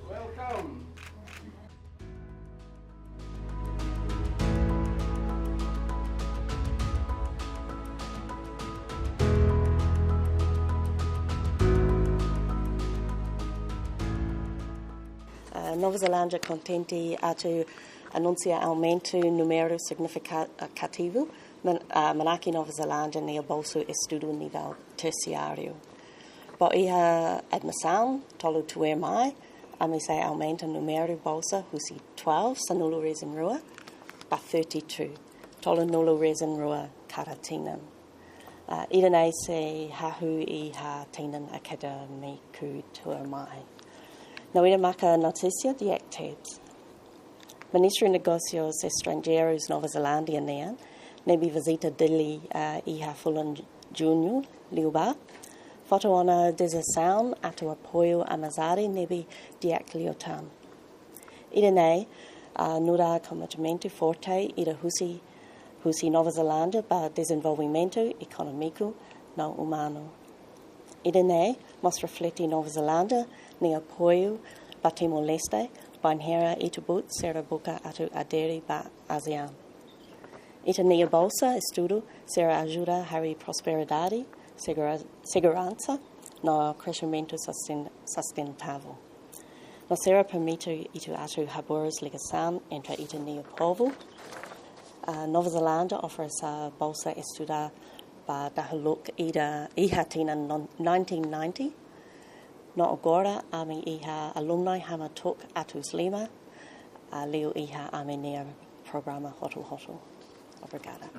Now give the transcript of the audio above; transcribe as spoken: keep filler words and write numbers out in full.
Welcome. Ah, Nova Zelándia kontente atu anunsia aumentu númeru signifikativu, man-, ah, manaki Nova Zelándia nia bolsu estudu nivel tersiáriu. Ba iha admisaun tolu tuirmai, ami sei aumenta númeru bolsa husi twelve, sanulu-resin-rua, ba thirty-two, tolunulu-resin-rua kada tinan. Ah, ida-ne'e sei hahú iha tinan akadémiku tuirmai. No ida maka notísia di'ak tebes. Ministru Negósius Estranjeirus Nova Zelándia nian, ne'ebé vizita Dili, ah, iha fulan Juñu liubá, foti ona desizaun atu apoiu amizade ne'ebé di'ak liután. Ida-ne'e, ah, nu'udar komitmentu forte ida husi, husi Nova Zelándia ba dezenvolvimentu ekonómiku no umanu. Ida-ne'e mós reflete Nova Zelándia nia apoiu ba Timor-Leste, bainhira ita-boot sira buka atu adere ba ASEAN. Ita-nia bolsa estudu sira ajuda harii prosperidade, segura-, seguransa no kresimentu susten-, sustentável. No sira permite ita atu haburas ligasaun entre ita-nia povu. Ah, Nova Zelándia oferese bolsa estudu ba dahuluk ida iha tinan non-, nineteen ninety. No agora ami iha alumni hamutuk atus lima, ah, liu iha ami-nia programa hotu-hotu. Obrigada.